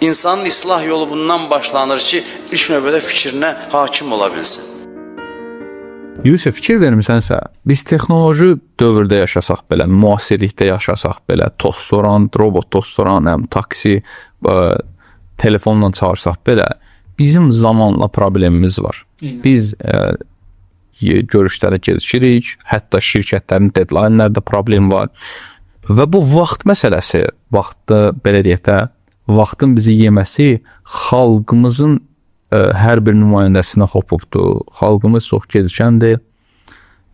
İnsanın islah yolu bundan başlanır ki, ilk növbədə fikrinə hakim ola bilsin. Yusif, fikir vermisənsə, biz texnoloji dövrdə yaşasaq belə, müasirlikdə yaşasaq belə, tostoran, robot tostoran, həm taksi, telefonla çağırsaq belə, bizim zamanla problemimiz var. Biz görüşlərə gecikirik, hətta şirkətlərin deadline-lərdə problem var. Və bu vaxt məsələsi, vaxtda belə deyək də, vaxtın bizi yeməsi xalqımızın hər bir nümayəndəsinə hopubdur. Xalqımız çox gecikəndir.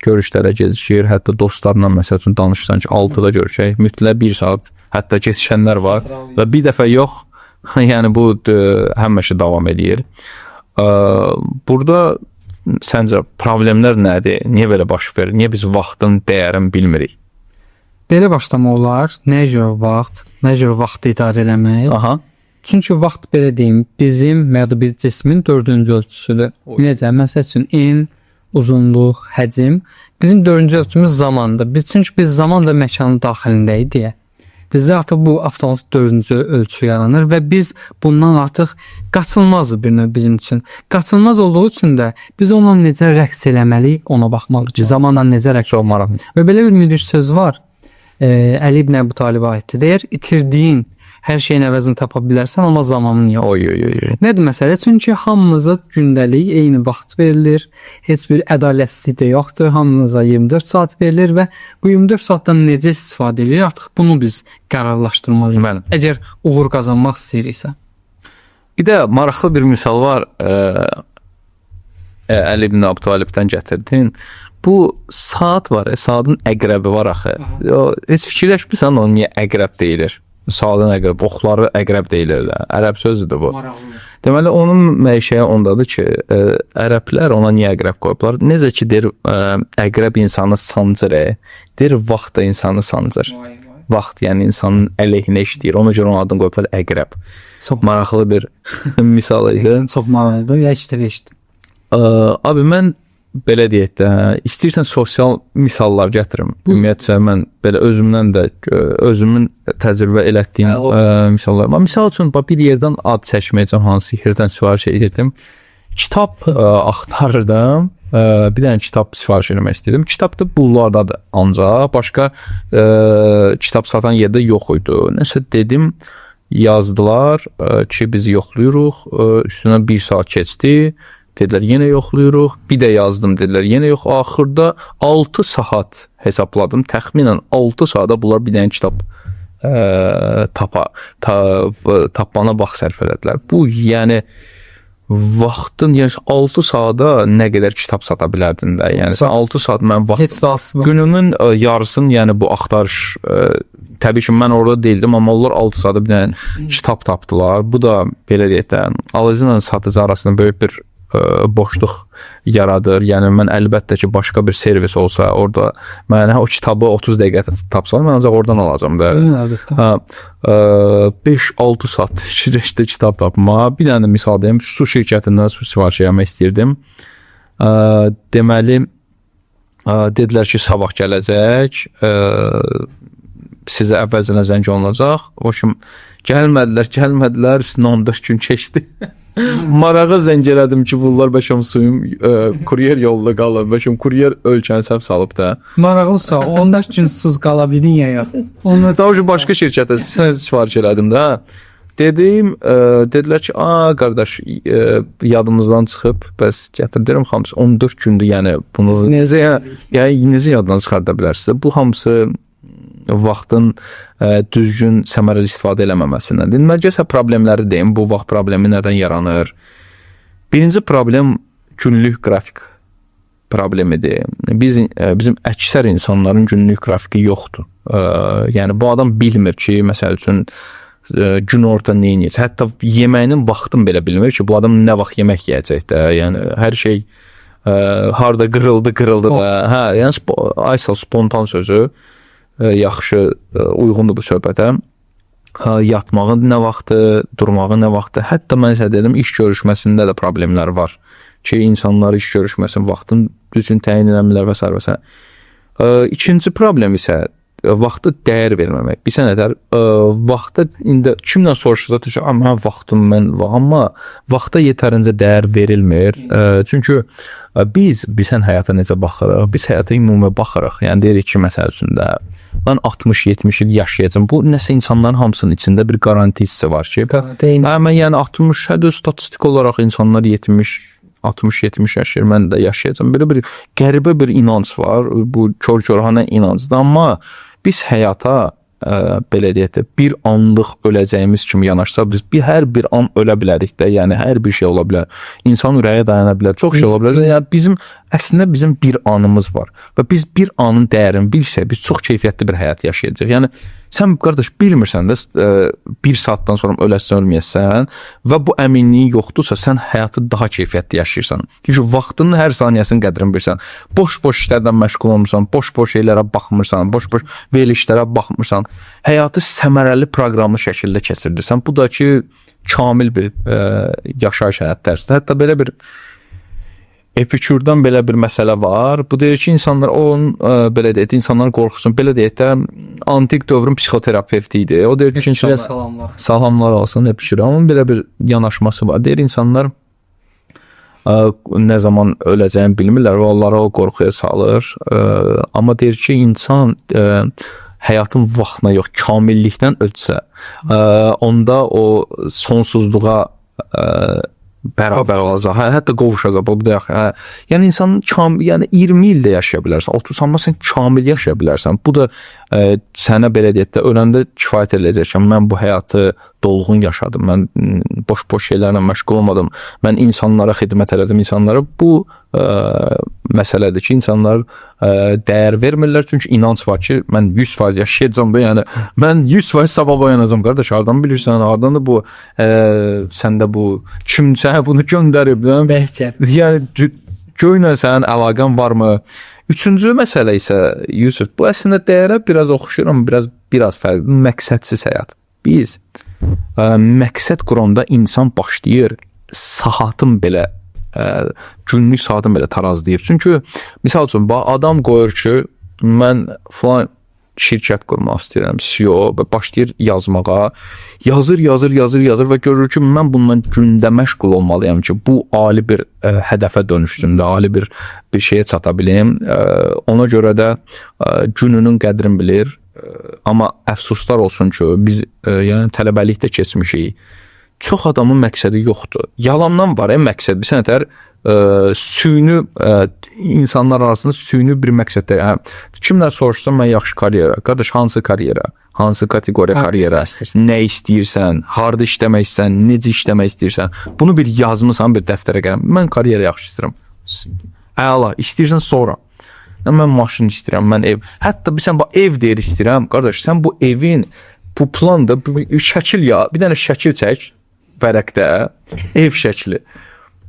Görüşlərə gecikir, hətta dostlarla məsəl üçün danışsan ki, 6-da görüşək, mütləq 1 saat hətta gecikənlər var və bir dəfə yox, yəni bu həmişə davam eləyir. Burada səncə problemlər nədir? Niyə belə baş verir? Niyə biz vaxtın dəyərini bilmirik? Belə başlamaq olar. Nəyə görə vaxt, nəyə görə vaxtı idarə eləmək? Aha. Çünki vaxt belə deyim, bizim və ya da bir cismin dördüncü ölçüsüdür. Necə? Məsəl üçün en, uzunluq, həcm. Bizim dördüncü ölçümüz zamandır. Biz çünki biz zaman və məkanın daxilindəyik deyə. Bizdə artıq bu avtomatik dördüncü ölçü yaranır və biz bundan artıq qaçılmazdır bir növ bizim üçün. Qaçılmaz olduğu üçün də biz onunla necə rəqs eləməliyik, ona baxmalıyıq ki, zamanla necə rəqs Çox maraqlı. Və belə bir müdrik söz var. Əli ibn Əbu Talibə aiddir. Deyir, itirdiyin hər şeyin əvəzini tapa bilərsən, amma zamanın yox. Oy oy oy. oy. Nədir məsələ? Çünki hamımıza gündəlik eyni vaxt verilir. Heç bir ədalətsizlik də yoxdur. Hamımıza 24 saat verilir və bu 24 saatdan necə istifadə edirik, artıq bunu biz qərarlaşdırmalıyıq. Bəli. Əgər uğur qazanmaq istəyiriksə. Bir də maraqlı bir misal var. Əli ibn Əbu Talibdən gətirdin. Bu saat var, saatın əqrəbi var axı. O, heç fikirləşmirsən onu niyə əqrəb deyilir? Saatın əqrəb, oxları əqrəb deyilirlər. Ərəb sözüdür bu. Maraqlı. Deməli onun məşəyi ondadır ki, ərəblər ona niyə əqrəb qoyublar? Necə ki deyir, əqrəb insanı sancır, deyir vaxt da insanı sancır. Vay vay. Vaxt yəni insanın əleyhinə işləyir. Ona görə onun adını qoyublar əqrəb. Çox Maraqlı bir misal idi. çox maraqlıdır. Ya işte eşitdim. Abi mən belə deyək də, istəyirsən sosial misallar gətirim. Ümumiyyətcə mən belə özümdən də özümün təcrübə elətdiyim Hə, o- misallar var. Misal üçün bax bir yerdən ad çəkməyəcəm, hansı yerdən sifariş edirdim. Kitab axtarırdım. Bir dənə kitab sifariş eləmək istəyirdim. Kitab da bunlardadır ancaq başqa kitab satan yerdə yox idi. Nəsə dedim, yazdılar ki, biz yoxlayırıq. Üstünə bir saat keçdi. Dedilər yenə yoxlayırıq. Bir də yazdım, dedilər yenə yox. Axırda 6 saat hesabladım. Təxminən 6 saata bunlar bir dənə kitab tapa ta, tapmana vaxt sərf elədilər. Bu yəni vaxtın, yəni 6 saata nə qədər kitab sata bilərdin də. Yəni sən 6 saat mən vaxt Heç dalsı günümün yarısını, yəni bu axtarış, təbii ki mən orada deyildim, amma onlar 6 saata bir dənə kitab tapdılar. Bu da belə deyək də, alıcı ilə satıcı arasında böyük bir boşluq yaradır. Yəni mən əlbəttə ki, başqa bir servis olsa, orada mənə o kitabı 30 dəqiqə tapsam, mən ancaq oradan alacağam da. Əlbəttə. Hə, 5-6 saat keçdi kitab tapmağa. Bir dənə də misal deyim, su şirkətindən su sifariş eləmək istəyirdim. Deməli, dedilər ki, sabah gələcək. Sizə əvvəlcədən zəng olunacaq. O kimi gəlmədilər, gəlmədilər. Üstünə 14 gün keçdi. Marağa zəng elədim ki, bunlar bəlkə suyum kuryer yolda qalıb, bəlkə kuryer ölkəni səhv salıb da. Maraqlı sual. 14 gün susuz qala bildin ya yox? Ondan Daha sonra başqa şirkətə sifariş elədim də. Dedim, dedilər ki, "A qardaş, yadımızdan çıxıb, bəs gətir." Deyirəm, hamısı 14 gündür, yəni bunu necə yəni necə yaddan çıxarda bilərsiniz? Bu hamısı vaxtın düzgün, səmərəli istifadə eləməməsindəndir. İndi mən gəlsə problemləri deyim, bu vaxt problemi nədən yaranır? Birinci problem günlük qrafik problemidir. Biz bizim əksər insanların günlük qrafiki yoxdur. Yəni bu adam bilmir ki, məsəl üçün günorta nə edəcək. Hətta yeməyinin vaxtını belə bilmir ki, bu adam nə vaxt yemək yeyəcək də. Yəni hər şey harda qırıldı, qırıldı da. Hə, yəni Aysel spontan sözü yaxşı uyğundur bu söhbətə. Yatmağın nə vaxtı, durmağın nə vaxtı. Hətta mən sizə dedim, iş görüşməsində də problemlər var. Ki insanlar iş görüşməsinin vaxtını düzgün təyin eləmirlər və sair və sair. İkinci problem isə Vaxta dəyər verməmək. Bir sənətər vaxta indi kimlə soruşsa ki, "Amma vaxtım mən var", amma vaxta yetərincə dəyər verilmir. Çünki biz bilsən həyata necə baxırıq? Biz həyata ümumi baxırıq. Yəni deyirik ki, məsəl üçün də mən 60-70 il yaşayacağam. Bu nəsə insanların hamısının içində bir qaranti hissi var ki, hə, mən yəni 60, hətta statistik olaraq insanlar 70 60-70 yaşayır, mən də yaşayacağam. Belə bir qəribə bir inanc var. Bu kor-korhanə inancdır, amma biz həyata belə deyək də bir anlıq öləcəyimiz kimi yanaşsaq, biz bir hər bir an ölə bilərik də, yəni hər bir şey ola bilər. İnsan ürəyi dayana bilər, çox şey ola bilər. Yəni bizim əslində bizim bir anımız var və biz bir anın dəyərini bilsək, biz çox keyfiyyətli bir həyat yaşayacağıq. Yəni sən qardaş bilmirsən də bir saatdan sonra öləsən, ölməyəsən və bu əminliyin yoxdursa, sən həyatı daha keyfiyyətli yaşayırsan. Çünki vaxtının hər saniyəsinin qədrini bilirsən. Boş-boş işlərdən məşğul olmursan, boş-boş şeylərə baxmırsan, boş-boş verilişlərə baxmırsan. Həyatı səmərəli proqramlı şəkildə keçirirsən. Bu da ki kamil bir yaşayış həyat tərzidir. Hətta belə bir Epikurdan belə bir məsələ var. Bu deyir ki, insanlar onun belə deyək, insanların qorxusun. Belə deyək də antik dövrün psixoterapevti idi. O deyir ki, insanlar salamlar. Salamlar olsun Epikura. Onun belə bir yanaşması var. Deyir insanlar nə zaman öləcəyini bilmirlər və onlara o qorxuya salır. Amma deyir ki, insan həyatın vaxtına yox, kamillikdən ötsə, onda o sonsuzluğa bərabər olacaq. Hə, hətta qovuşacaq. Bu da hə. Yəni insan yəni 20 il də yaşaya bilərsən, 30, amma sən kamil yaşaya bilərsən. Bu da sənə belə deyək də öləndə kifayət edəcək ki, mən bu həyatı dolğun yaşadım. Mən boş-boş şeylərlə məşğul olmadım. Mən insanlara xidmət elədim, insanlara. Bu məsələdir ki, insanlar dəyər vermirlər, çünki inanc var ki, mən 100% yaşayacağam da, yəni mən 100% sabah oyanacağam. Qardaş, hardan bilirsən, hardan da bu səndə bu kim sənə bunu göndərib? Bəhcə. Yəni göylə sənin əlaqən varmı? Üçüncü məsələ isə Yusuf, bu əslində dəyərə biraz oxşayır, amma biraz fərqli. Məqsədsiz həyat. Biz məqsəd quranda insan başlayır saatın belə günlük saatın belə tarazlayır. Çünki misal üçün adam qoyur ki, mən filan şirkət qurmaq istəyirəm, CEO və başlayır yazmağa. Yazır, yazır, yazır, yazır və görür ki, mən bundan gündə məşğul olmalıyam ki, bu ali bir hədəfə dönüşsün də, ali bir şeyə çata bilim. Ona görə də gününün qədrini bilir. Amma əfsuslar olsun ki, biz yəni tələbəlikdə keçmişik. Çox adamın məqsədi yoxdur. Yalandan var məqsəd. Bir sənətər süni insanlar arasında süni bir məqsəddir. Hə, kimlə soruşsam mən yaxşı karyera. Qardaş, hansı karyera? Hansı kateqoriya karyera? Nə istəyirsən? Harda işləmək istəyirsən? Necə işləmək istəyirsən? Bunu bir yazmısan bir dəftərə gələn. Mən karyera yaxşı istəyirəm. Əla, istəyirsən sonra. Mən maşın istəyirəm, mən ev. Hətta sən bu ev deyir istəyirəm. Qardaş, sən bu evin bu planda bir şəkil ya, bir dənə şəkil çək vərəqdə, ev şəkli.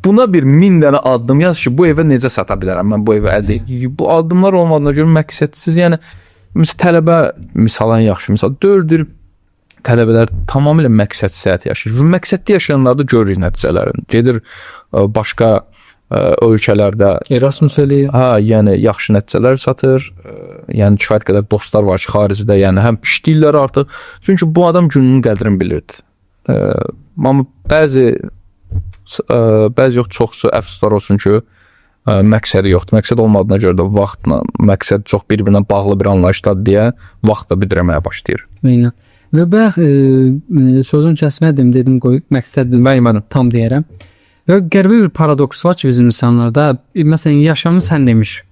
Buna bir 1000 dənə addım yaz ki, bu evə necə sata bilərəm mən bu evi əldə. Bu addımlar olmadığına görə məqsədsiz, yəni məsələn tələbə misalın yaxşı misal 4 il tələbələr tamamilə məqsədsiz həyat yaşayır. Və məqsədli yaşayanlarda görürük nəticələrini. Gedir başqa ölkələrdə Erasmus eləyir. Hə, yəni yaxşı nəticələr çatır. Yəni kifayət qədər dostlar var ki, xaricdə, yəni həm işləyirlər artıq. Çünki bu adam gününün qədrini bilirdi. Amma bəzi yox, çoxsu əfsuslar olsun ki, məqsədi yoxdur. Məqsəd olmadığına görə də vaxtla məqsəd çox bir-birinə bağlı bir anlayışdadır deyə vaxt da büdrəməyə başlayır. Aynen. Və bayaq sözünü kəsmədim, dedim qoy məqsəd Mənim tam deyərəm. Və qəribə bir paradoks var ki, bizim insanlarda. Məsələn, yaşamı sən demiş.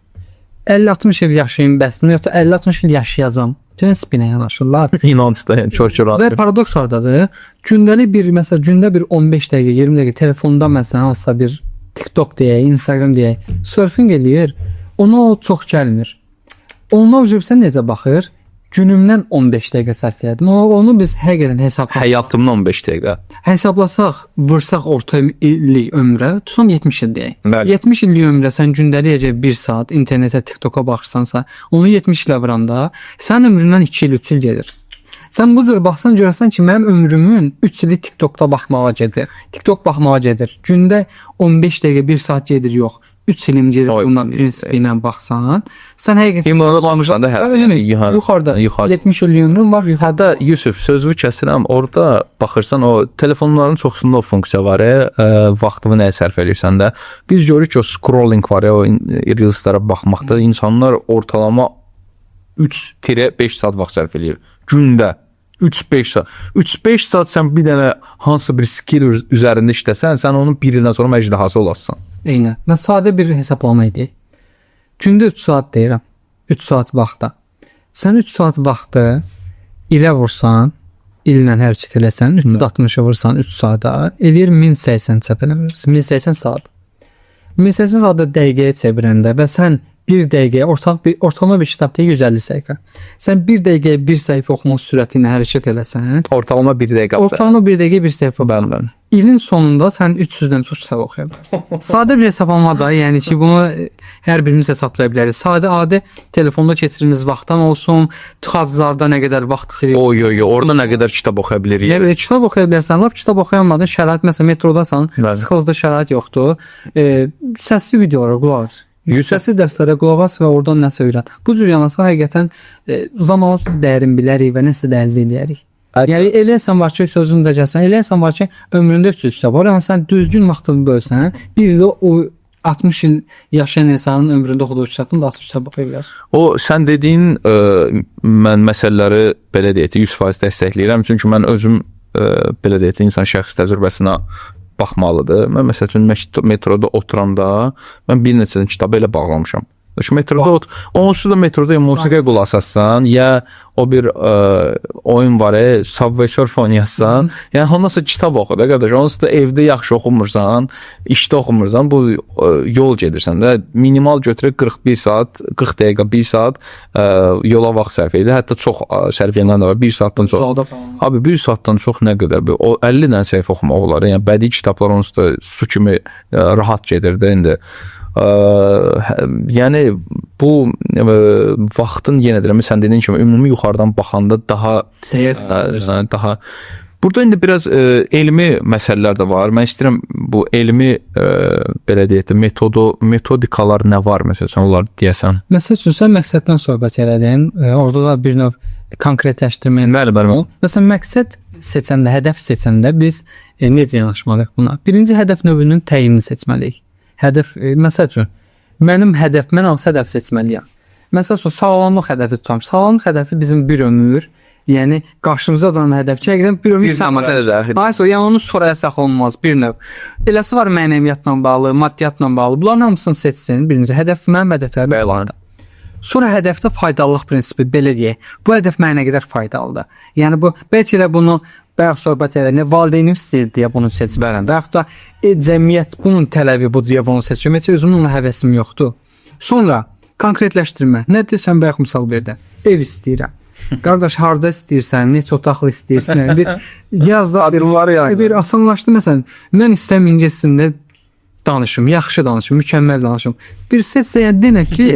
50-60 il yaşayım bəsdir, yoxsa 50-60 il yaşayacağam. Prinsipinə yanaşırlar. İnanc da, yəni kör-kör Və paradoks hardadır? Gündəlik bir, məsələn, gündə bir 15 dəqiqə, 20 dəqiqə telefonda məsələn hansısa bir TikTok deyək, Instagram deyək, surfing eləyir. Ona o çox gəlmir. Ona sən necə baxır? Günümdən 15 dəqiqə sərf elədim. Onu biz həqiqətən hesablasaq, Həyatımdan 15 dəqiqə. Hesablasaq, vursaq orta illik ömrə, tutsam 70 il deyək. Bəli. 70 illik ömrə sən gündəlik əgər 1 saat internetə, TikToka baxırsansa, onu 70 ilə vuranda sənin ömründən 2 il, 3 il gedir. Sən bu cür baxsan görərsən ki, mənim ömrümün 3 ili TikTokda baxmağa gedir. TikTok baxmağa gedir. Gündə 15 dəqiqə, 1 saat gedir, yox. 3 ilim gedir bundan prinsipi ilə baxsan, sən həqiqətən İmkanı da hə. Yuxarıda yuxarı. 70 il ömrün var, yuxarıda. Hətta Yusuf, sözünü kəsirəm. Orada baxırsan o telefonların çoxsunda o funksiya var, vaxtını nəyə sərf eləyirsən də. Biz görürük ki, o scrolling var, o reelslərə baxmaqda insanlar ortalama 3-5 saat vaxt sərf eləyir gündə. 3-5 saat. 3-5 saat sən bir dənə hansı bir skill üzərində işləsən, sən onun bir ildən sonra əjdahası olarsan. Eynən. Mən sadə bir hesablama edək. Gündə 3 saat deyirəm. 3 saat vaxta. Sən 3 saat vaxtı ilə vursan, illə hərəkət eləsən, 360-a vursan 3 saata, eləyir 1080 səhv eləmirəmsə, 1080 saat. 1080 saatı dəqiqəyə çevirəndə və sən bir dəqiqəyə ortalama bir kitab deyək 150 səhifə. Sən bir dəqiqəyə bir səhifə oxumaq sürəti ilə hərəkət eləsən, Ortalama bir dəqiqə. ortalama bir dəqiqəyə bir səhifə. Bəli, bəli. İlin sonunda sən 300-dən çox kitab oxuya bilərsən. Sadə bir hesablama da, yəni ki, bunu hər birimiz hesablaya bilərik. Sadə adi telefonda keçirdiyimiz vaxtdan olsun, tıxaclarda nə qədər vaxt itirir. Oy, oy, oy, orada nə qədər kitab oxuya bilirik. Nə bilim, kitab oxuya bilərsən, lap kitab oxuyamadın, şərait məsələn metrodasan, sıxılıqda şərait yoxdur. Səsli videolara qulaq as. Səsli dərslərə qulaq as və oradan nəsə öyrən. Bu cür yanaşsa həqiqətən zamanın dəyərini bilərik və nəsə əldə edərik. Yəni elə insan var ki, sözünü də kəsən, elə insan var ki, ömründə 300 kitab var, amma sən düzgün vaxtını bölsən, bir ildə o 60 il yaşayan insanın ömründə oxuduğu kitabdan da 60 kitab oxuya bilərsən. O sən dediyin mən məsələləri belə deyək də 100% dəstəkləyirəm. Çünki mən özüm belə deyək də insan şəxsi təcrübəsinə baxmalıdır. Mən məsəl üçün metroda oturanda mən bir neçə kitabı elə bağlamışam. Çünki metroda onsuz da metroda ya musiqiyə qulaq asarsan, ya o bir oyun var, Subway Surf oynayasan. Yəni ondan sonra kitab oxu da qardaş. Onsuz da evdə yaxşı oxumursan, işdə oxumursan, bu yol gedirsən də minimal götürək 41 saat, 40 dəqiqə, 1 saat yola vaxt sərf edir. Hətta çox sərf edənlər də var, 1 saatdan çox. Abi 1 saatdan çox nə qədər bir o 50 dənə səhifə oxumaq olar. Yəni bədii kitablar onsuz da su kimi rahat gedir də indi. Yəni bu vaxtın yenə deyirəm sən dediyin kimi ümumi yuxarıdan baxanda daha daha burada indi biraz elmi məsələlər də var. Mən istəyirəm bu elmi belə deyək də metodikalar nə var məsələn onlar deyəsən. Məsəl üçün sən məqsəddən söhbət elədin. Orada da bir növ konkretləşdirmək. Bəli, bəli. Məsələn məqsəd seçəndə, hədəf seçəndə biz necə yanaşmalıyıq buna? Birinci hədəf növünün təyinini seçməliyik. Hədəf, məsəl üçün, mənim hədəf, mən hansı hədəf seçməliyəm? Məsəl üçün, sağlamlıq hədəfi tutam. Sağlamlıq hədəfi bizim bir ömür, yəni qarşımıza duran hədəf ki, həqiqətən bir ömür sağlamlıq. Hayır, yəni onu sonraya saxlanılmaz bir növ. Eləsi var mənəviyyatla bağlı, maddiyyatla bağlı. Bunların hamısını seçsin. Birinci hədəf mənim hədəflərim. Bəli. Sonra hədəfdə faydalılıq prinsipi belə deyək. Bu hədəf mənə nə qədər faydalıdır? Yəni bu bəlkə elə bunu bayaq söhbət eləyəndə valideynim istəyir deyə bunu seçmərəm. Və yaxud da cəmiyyət bunun tələbi budur deyə bunu seçirəm. Heç özümün ona həvəsim yoxdur. Sonra konkretləşdirmə. Nədir? Sən bayaq misal verdin. Ev istəyirəm. Qardaş harda istəyirsən, neçə otaqlı istəyirsən? Bir yaz da Adımları yəni. Bir asanlaşdı məsələn. Mən istəyirəm ingilis dilində danışım, yaxşı danışım, mükəmməl danışım. Bir seçsə yəni denə ki,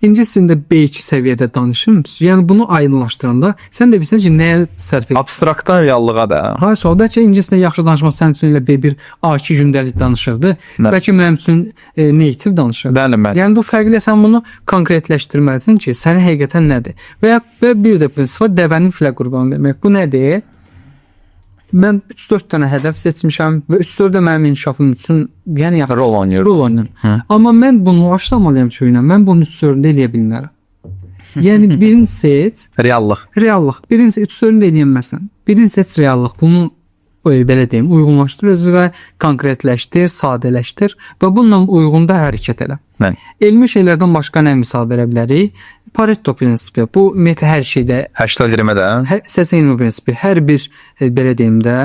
ingilis dilində B2 səviyyədə danışım. Yəni bunu aydınlaşdıranda sən də bilirsən ki, nəyə sərf edirsən. Abstraktdan reallığa da. Hayır, sual bəlkə ingilis dilində yaxşı danışmaq sənin üçün elə B1, A2 gündəlik danışıqdır. Bəlkə mənim üçün native danışıqdır. Bəli, bəli. Yəni bu fərqli, sən bunu konkretləşdirməlisən ki, səni həqiqətən nədir? Və ya və bir də prinsip var, dəvənin filə qurban vermək. Bu nədir? Mən 3-4 dənə hədəf seçmişəm və 3-4 də mənim inkişafım üçün yəni yaxşı Rol oynayır. Rol oynayır. Amma mən bunu başlamalıyam ki, mən bunu 3-4-də eləyə bilmərəm. Yəni birini seç, reallıq. Reallıq. Birini seç, 3-4-də eləyə bilməzsən. Birini seç reallıq. Bunu belə deyim, uyğunlaşdır özünə, konkretləşdir, sadələşdir və bununla uyğunda hərəkət elə. Bəli. Elmi şeylərdən başqa nə misal verə bilərik? Pareto prinsipi. Bu ümumiyyətlə hər şeydə 80-20 də. Səs elmi prinsipi hər bir belə deyim də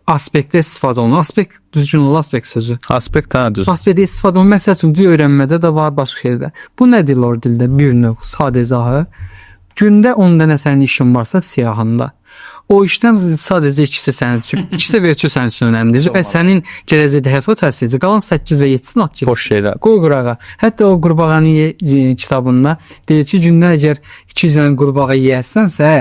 aspektdə istifadə olunur. Aspekt düzgün olur, aspekt sözü. Aspekt hə düz. Aspektdə istifadə olunur. Məsəl üçün dil öyrənmədə də var, başqa yerdə. Bu nə deyirlər o dildə? Bir növ sadə izahı. Gündə 10 dənə sənin işin varsa siyahında. O işdən sadəcə ikisi sənin üçün, ikisi və üçü sənin üçün önəmlidir və sənin gələcəkdə həyata təsir edəcək. Qalan 8 və 7-sini at ki. Boş şeylər. Qoy qırağa. Hətta o qurbağanın kitabında deyir ki, gündə əgər 2 dənə qurbağa yeyərsənsə,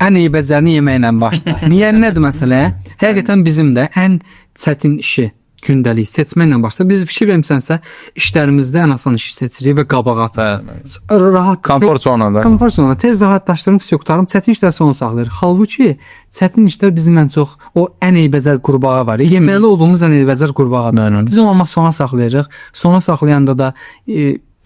ən eybəcərini yeməklə başla. Niyə nədir məsələ? Həqiqətən bizim də ən çətin işi Gündəlik seçməklə başlayır. Biz fikir vermisənsə, işlərimizdə ən asan işi seçirik və qabağa atırıq. Rahat Komfort zonada. Komfort zonada tez rahatlaşdırım, vəsiq qurtarım, çətin işlər sona saxlayır. Halbuki çətin işlər bizim ən çox o ən eybəcər qurbağa var. Yeməli olduğumuz ən eybəcər qurbağadır. Biz onu amma sona saxlayırıq. Sona saxlayanda da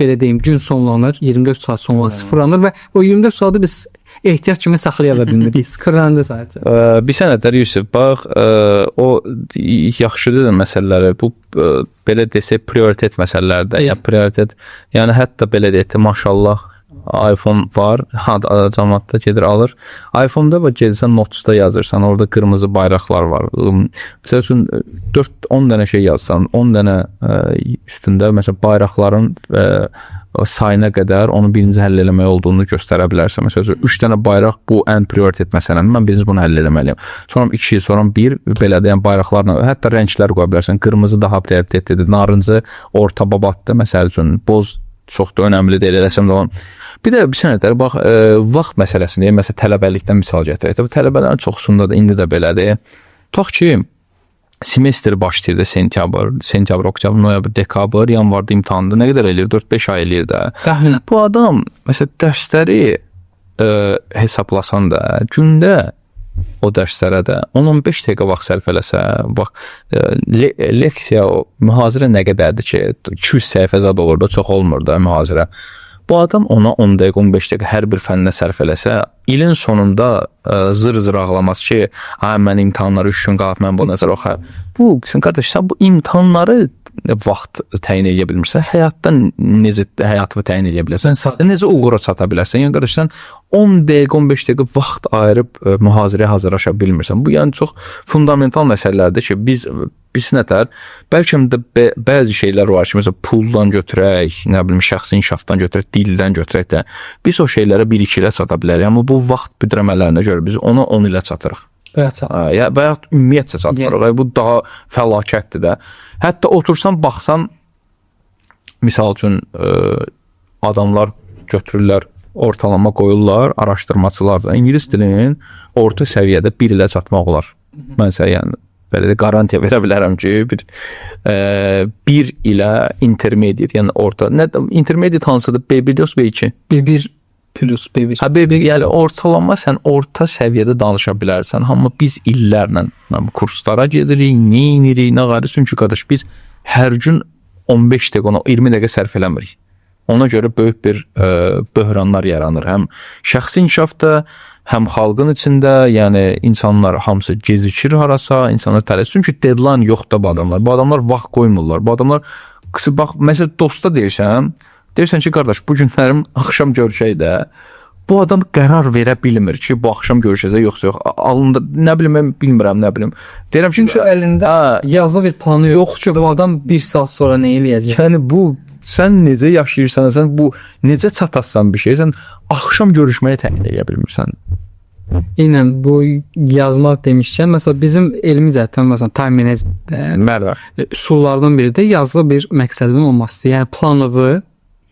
belə deyim, gün sonlanır, 24 saat sonra sıfırlanır və o 24 saatı biz ehtiyac kimi saxlaya da bilmirik. Sıfırlandı sadəcə. Bir sənətlər Yusif, bax, o yaxşı dedin məsələləri. Bu belə desək prioritet məsələlərdir. Yəni prioritet, yəni hətta belə deyək də, maşallah iPhone var. Ha, cəmaət də gedir alır. iPhone-da bax gedirsən notes-da yazırsan, orada qırmızı bayraqlar var. Məsəl üçün 4-10 dənə şey yazsan, 10 dənə üstündə məsələn bayraqların sayına qədər onu birinci həll eləmək olduğunu göstərə bilərsən. Məsəl üçün 3 dənə bayraq bu ən prioritet məsələdir. Mən birinci bunu həll eləməliyəm. Sonra 2, sonra 1 belə də, yəni bayraqlarla hətta rənglər qoya bilərsən. Qırmızı daha prioritetlidir, narıncı orta babatdır məsəl üçün, boz çox da önəmli deyil, eləsəm də olan. Bir də bir sənətlər bax, vaxt məsələsini, məsələn tələbəlikdən misal gətirək. Bu tələbələrin çoxsunda da indi də belədir. Tutaq ki, semestr başlayır da sentyabr, oktyabr, noyabr, dekabr, yanvarda imtahandır. Nə qədər eləyir? 4-5 ay eləyir də. Təxminən. Bu adam məsələn dərsləri hesablasan da gündə o dərslərə də 10-15 dəqiqə vaxt sərf eləsə, bax leksiya, o mühazirə nə qədərdir ki, 200 səhifə zad olur da, çox olmur da mühazirə. Bu adam ona 10 dəqiqə, 15 dəqiqə hər bir fənnə sərf eləsə, ilin sonunda zır-zır ağlamaz ki, ay mən imtahanları 3 gün qalıb, mən bu nəzər oxa. Bu, sən qardaş, sən bu imtahanları vaxt təyin edə bilmirsən, həyatda necə həyatını təyin edə bilərsən, necə uğura çata bilərsən? Yəni qardaş, sən 10 dəqiqə, 15 dəqiqə vaxt ayırıb mühazirəyə hazırlaşa bilmirsən. Bu yəni çox fundamental məsələlərdir ki, biz nətər, bəlkə də bəzi şeylər var ki, məsələn puldan götürək, nə bilim şəxsi inkişafdan götürək, dildən götürək də biz o şeylərə 1-2 ilə çata bilərik. Amma bu vaxt büdrəmələrinə görə biz ona 10 ilə çatırıq. Bayaq Ya bayaq ümumiyyətcə çatmırıq. Yeah. Bu daha fəlakətdir də. Hətta otursan baxsan misal üçün adamlar götürürlər, ortalama qoyurlar, araşdırmaçılar da ingilis dilinin orta səviyyədə 1 ilə çatmaq olar. Mən sənə yəni belə də qarantiya verə bilərəm ki, bir ilə intermediate, yəni orta, nə intermediate hansıdır? B1 yoxsa B2? B1 plus B1. Ha B1, yəni ortalama sən orta səviyyədə danışa bilərsən, amma biz illərlə kurslara gedirik, nə edirik, nə qarı, çünki qardaş biz hər gün 15 dəqiqə, ona 20 dəqiqə sərf eləmirik. Ona görə böyük bir böhranlar yaranır. Həm şəxsi inkişafda, həm xalqın içində, yəni insanlar hamısı gecikir harasa, insanlar tələsir. Çünki deadline yoxdur da bu adamlar. Bu adamlar vaxt qoymurlar. Bu adamlar qısa bax, məsələn dosta deyirsən ki, qardaş, bu günlərim axşam görüşək də. Bu adam qərar verə bilmir ki, bu axşam görüşəcək yoxsa yox. Alında nə bilim, mən bilmirəm, nə bilim. Deyirəm ki, Çünki əlində yazılı bir planı yox ki, bu adam bir saat sonra nə eləyəcək. Yəni bu sən necə yaşayırsan, sən bu necə çatasan bir şey, sən axşam görüşməyə təyin edə bilmirsən. Eynən bu yazmaq demişkən, məsələn bizim elmi cəhətdən məsələn time management üsullardan biri də yazılı bir məqsədin olmasıdır. Yəni planını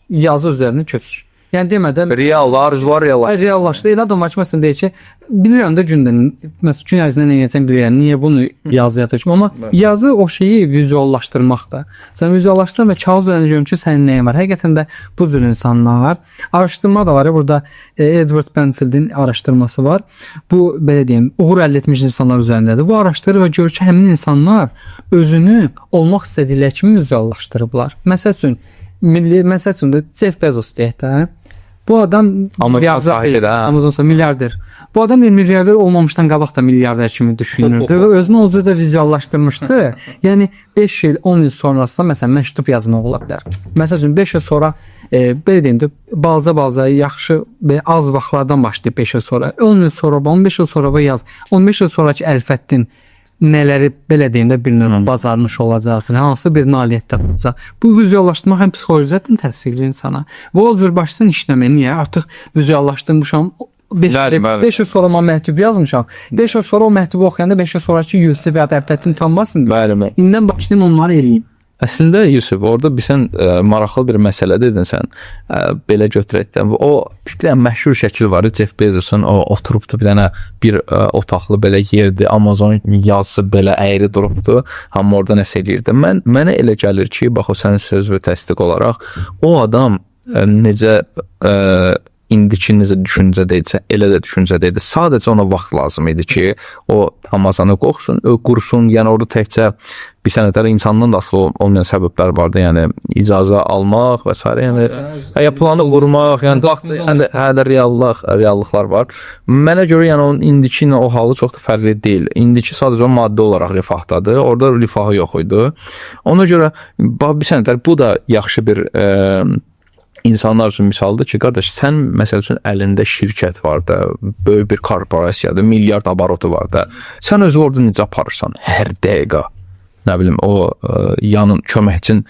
yazı üzərinə köçür. Yəni demədən real arzular reallaşır. Reallaşdı. Elə adam var ki, məsələn deyir ki, bilirəm də gündə, məsələn gün ərzində nə edəcəm bilirəm. Niyə bunu yazıya töküm? Amma yazı o şeyi vizuallaşdırmaqdır. Sən vizuallaşdırsan və kağız üzərində görün ki, sənin nəyin var. Həqiqətən də bu cür insanlar, araşdırma da var. Burada Edward Benfield'in araşdırması var. Bu belə deyim, uğur əldə etmiş insanlar üzərindədir. Bu araşdırır və görür ki, həmin insanlar özünü olmaq istədikləri kimi vizuallaşdırıblar. Məsəl üçün milli, məsəl üçün də Jeff Bezos deyək də. Bu adam Amazon sahibi də, hə? Amazon sahibi milyarder. Bu adam bir milyarder olmamışdan qabaq da milyarder kimi düşünürdü və özünü o cür də vizuallaşdırmışdı. Yəni 5 il, 10 il sonrasında məsələn məktub yazmaq ola bilər. Məsəl üçün 5 il sonra belə deyim də balaca-balaca yaxşı və az vaxtlardan başlayıb 5 il sonra, 10 il sonra, 15 il sonra yaz. 15 il sonrakı Əlfəddin nələri belə deyim də bir növ bacarmış olacaqsın, hansı bir nailiyyətdə olacaq. Bu vizuallaşdırmaq həm psixoloji cəhətdən təsir edir insana. Bu o cür başlasın işləməyə. Niyə? Artıq vizuallaşdırmışam. 5 il sonra mən məktub yazmışam. 5 il sonra o məktubu oxuyanda 5 il sonrakı Yusif və ya Əlfəddin utanmasın. Bəli, bəli. İndən başlayım onları eləyim. Əslində Yusuf, orada bir sən maraqlı bir məsələ dedin sən. Belə götürək də. O bir dənə məşhur şəkil var, Jeff Bezosun o oturubdu bir dənə bir otaqlı belə yerdir, Amazon yazısı belə əyri durubdu. Hamı orada nəsə eləyirdi. Mənə elə gəlir ki, bax o sənin sözünə təsdiq olaraq o adam necə indiki necə düşüncədə idisə, elə də düşüncədə idi. Sadəcə ona vaxt lazım idi ki, o Amazonu qoxsun, qursun. Yəni orada təkcə bir sənətlər insandan da asılı olmayan səbəblər vardı. Yəni icazə almaq və sairə. Yəni ya planı qurmaq, yəni vaxt, yəni hələ reallıqlar var. Mənə görə yəni onun indiki ilə o halı çox da fərqli deyil. İndiki sadəcə o maddi olaraq rifahdadır. Orada rifahı yox idi. Ona görə bax bir sənətlər bu da yaxşı bir insanlar üçün misaldır ki, qardaş, sən məsəl üçün əlində şirkət var da, böyük bir korporasiyadır, milyard aborotu var da. Sən özü orada necə aparırsan hər dəqiqə? Nə bilim, o yanın köməkçin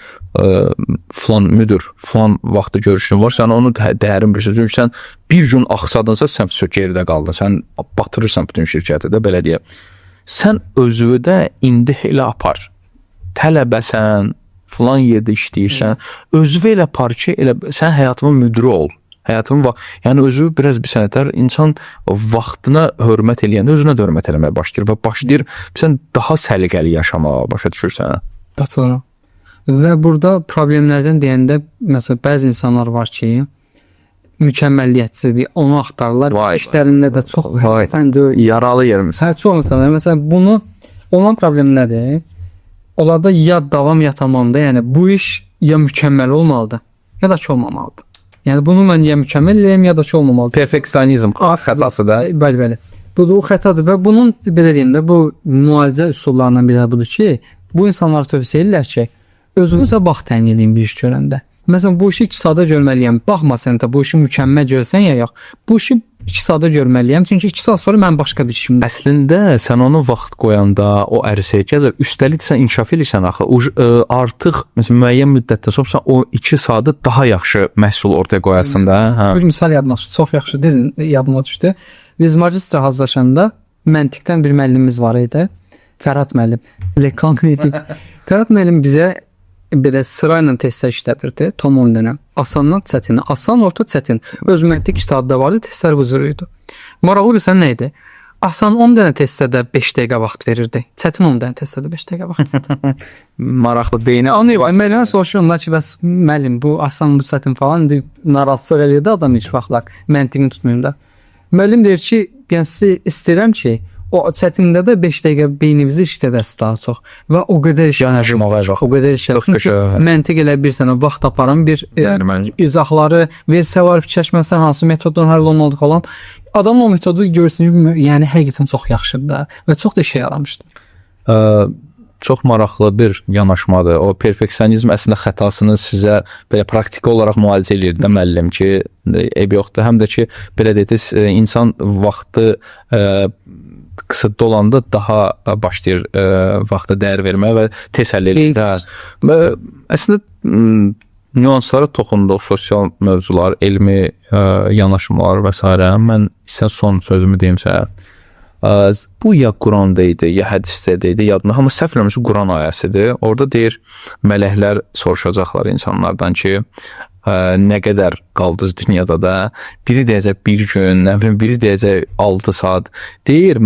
filan müdür, filan vaxtda görüşün var, sən onu dərin bilirsən. Çünki sən bir gün axsadınsa, sən vəsə geridə qaldın. Sən batırırsan bütün şirkəti də, belə deyək. Sən özünü də indi elə apar. Tələbəsən, filan yerdə işləyirsən, özünü elə apar ki, elə sən həyatımın müdiri ol. Həyatımın yəni özü biraz bir sənətlər insan vaxtına hörmət eləyəndə özünə də hörmət eləməyə başlayır və başlayır sən daha səliqəli yaşamağa, başa düşürsən? Qatılıram. Və burada problemlərdən deyəndə məsələn bəzi insanlar var ki, mükəmməliyyətçidir, onu axtarırlar. Vay. İşlərində də çox həqiqətən deyil. Yaralı yerimiz. Hə, çox insanlar məsələn bunu olan problem nədir? Onlarda ya davam ya tamamda, yəni bu iş ya mükəmməl olmalıdır, ya da ki olmamalıdır. Yəni bunu mən ya mükəmməl eləyim, ya da ki olmamalıdır. Perfeksionizm xətası da. Bəli, bəli. Bu da o xətadır və bunun belə deyim də bu müalicə üsullarından biri budur ki, bu insanlar tövsiyə edirlər ki, özünüzə vaxt təyin eləyin bir iş görəndə. Məsələn, bu işi 2 saata görməliyəm. Baxma sən də bu işi mükəmməl görsən ya yox. Bu işi 2 saata görməliyəm, çünki 2 saat sonra mənim başqa bir işim var. Əslində sən onu vaxt qoyanda o ərsəyə gəlir. Üstəlik sən inkişaf eləyirsən axı. Artıq məsələn müəyyən müddətdən sonra sən o 2 saatı daha yaxşı məhsul ortaya qoyasan da, hə. Bir misal yadıma düşdü. Çox yaxşı dedin, yadıma düşdü. Biz magistra hazırlaşanda məntiqdən bir müəllimimiz var idi. Fərhad müəllim. Reklam idi. Fərhad müəllim bizə belə sırayla testlər işlədirdi. Tom 10 dənə. Asandan çətinə, asan, orta, çətin. Öz məntiq ictihadda vardı, testlər bu cür idi. Maraqlı bilsən nə idi? Asan 10 dənə testdə də 5 dəqiqə vaxt verirdi. Çətin 10 dənə testdə də 5 dəqiqə vaxt verirdi. Maraqlı beyni. Anlayıram. Müəllimə soruşuram ki, bəs müəllim bu asan, bu çətin falan indi narazılıq eləyirdi adam heç vaxtlar. Məntiqini tutmayım da. Müəllim deyir ki, yəni sizi istəyirəm ki, o çətində də 5 dəqiqə beyninizi işlədəsiz daha çox və o qədər iş Yanaşmağa yox. O qədər iş. Çünki məntiq elə bir sənə vaxt aparan bir Yəni mən izahları, versiya var, fikirləşməsən hansı metoddan həll olmalıdır falan. Adam o metodu görsün, yəni həqiqətən çox yaxşıdır da və çox da işə yaramışdı. Çox maraqlı bir yanaşmadır. O perfeksionizm əslində xətasını sizə belə praktiki olaraq müalicə eləyir də müəllim ki, eybi yoxdur. Həm də ki, belə deyək, insan vaxtı qısıtlı olanda daha başlayır vaxta dəyər verməyə və tez həll eləyir. Və əslində nüanslara toxunduq, sosial mövzular, elmi yanaşmalar və sairə. Mən isə son sözümü deyim sənə. Bu ya Quranda idi, ya hədisdə idi, yadımda. Amma səhv eləmirəmsə Quran ayəsidir. Orada deyir, mələklər soruşacaqlar insanlardan ki, nə qədər qaldınız dünyada da? Biri deyəcək bir gün, nə bilim, biri deyəcək 6 saat. Deyir,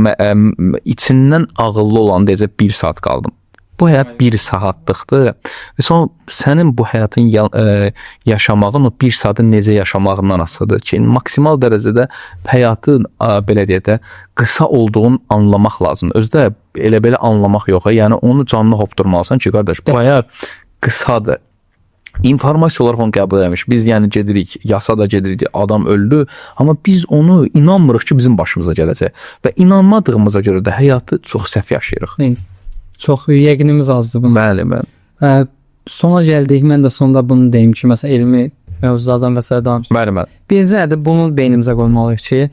içindən ağıllı olan deyəcək 1 saat qaldım. Bu həyat 1 saatlıqdır. Və sonra sənin bu həyatın yaşamağın o 1 saatı necə yaşamağından asılıdır ki, maksimal dərəcədə həyatın belə deyək də qısa olduğunu anlamaq lazımdır. Özü də elə belə anlamaq yox, yəni onu canını hopdurmalısan ki, qardaş, bu həyat qısadır. İnformasiya olaraq onu qəbul eləmiş. Biz yəni gedirik, yasa da gedirik, adam öldü, amma biz onu inanmırıq ki, bizim başımıza gələcək. Və inanmadığımıza görə də həyatı çox səhv yaşayırıq. Çox yəqinimiz azdır bunun. Bəli, bəli. Sona gəldik. Mən də sonda bunu deyim ki, məsələn elmi mövzulardan və sairə danışdıq. Bəli, bəli. Birinci nədir? Bunu beynimizə qoymalıyıq ki,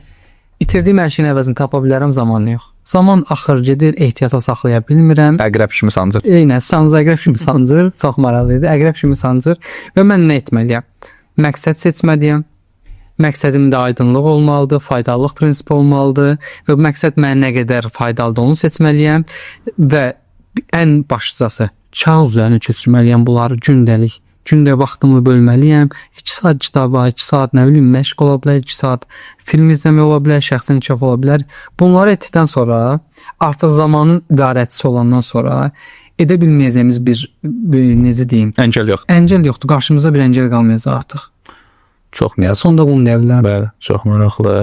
itirdiyim hər şeyin əvəzini tapa bilərəm, zaman yox. Zaman axır gedir, ehtiyata saxlaya bilmirəm. Əqrəb kimi sancır. Eynən, sancır, əqrəb kimi sancır. Çox maraqlı idi. Əqrəb kimi sancır və mən nə etməliyəm? Məqsəd seçməliyəm. Məqsədimdə aydınlıq olmalıdır, faydalılıq prinsipi olmalıdır və bu məqsəd mənə nə qədər faydalıdır onu seçməliyəm və ən başlıcası Kağız üzərinə köçürməliyəm bunları gündəlik. Gündə vaxtımı bölməliyəm. 2 saat kitaba, 2 saat nə bilim məşq ola bilər, 2 saat film izləmək ola bilər, şəxsi inkişaf ola bilər. Bunları etdikdən sonra artıq zamanın idarəçisi olandan sonra edə bilməyəcəyimiz bir necə deyim, Əngəl yox. əngəl yoxdur. Qarşımızda bir əngəl qalmayacaq artıq. Çox Yəni sonda bunu deyə bilərəm. Bəli, çox maraqlı.